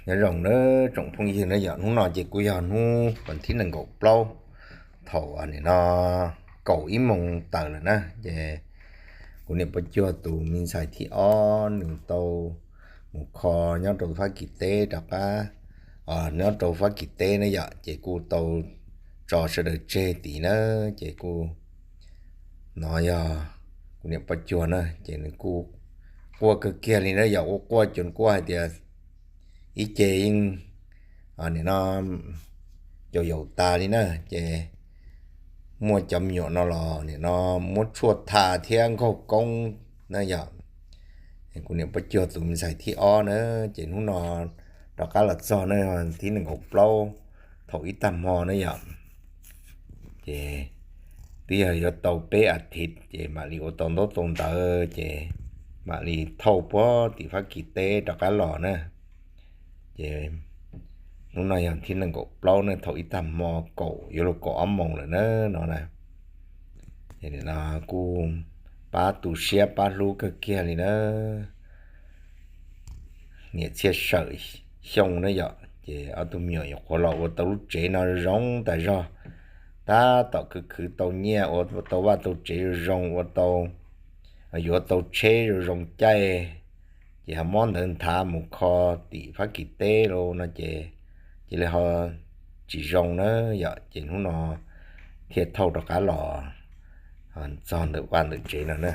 Nyob zoo nawb tsoom phooj ywg na yom, hnub no ces kuj yog hnub vas thib nees nkaum plaub, thaum nim no kaum ib moos tawm lawm na, ces kuv niam poj cuag tus me ntxhais thib ob nws tau mus kho nyob rau Fab Kis teb rov qab, nyob rau Fab Kis teb na yom, ces kuj tau tso sawv daws tseg tid na, ces kuj no yog kuv niam poj cuag na, ces nws kuj quaj kawg kiag li na yom, ua quaj cuag quaj hais tias ib ce yeej nim no caum yaum tas li na, ces muaj cov me nyuam no los nim no muab tshuaj tha thiab nkaug koob na yom. Kuv niam poj cuag tus me ntxhais thib ob na, ces hnub no rov qab los txog na, thib nees nkaum plaub thaum ib tag hmo na yom, ces twb yog yuav tau peb as thiv ces mam li ua tau ntaub tau ntawv ces mam li thauj puag tim Fab Kis teb rov qab los na. Ces hnub no yog thib nees nkaum plaub na, thaum ib tag hmo kaum yuav luag kaum ob moos lawm na no na. Ces nim no kuj pab tu siab pab hlub kawg kiag li na. Niam Txhiaj Sawm Xyooj na yom, ces ob tug me nyuam nyuam qhuav los ua tau lub tsev no zoo tas zog, tab tom khwv khwv tau nyiaj ua tau vaj tau tsev zoo zoo, ua tau, yuav tau tsheb zoo zoo caij, ces ho mob ntawd nthav mus kho tim Fab Kis teb los no ces cia li ho tsis zoo na yom, ces hnub no thiaj thauj rov qab los txog ntawm vaj ntawm tsev no na.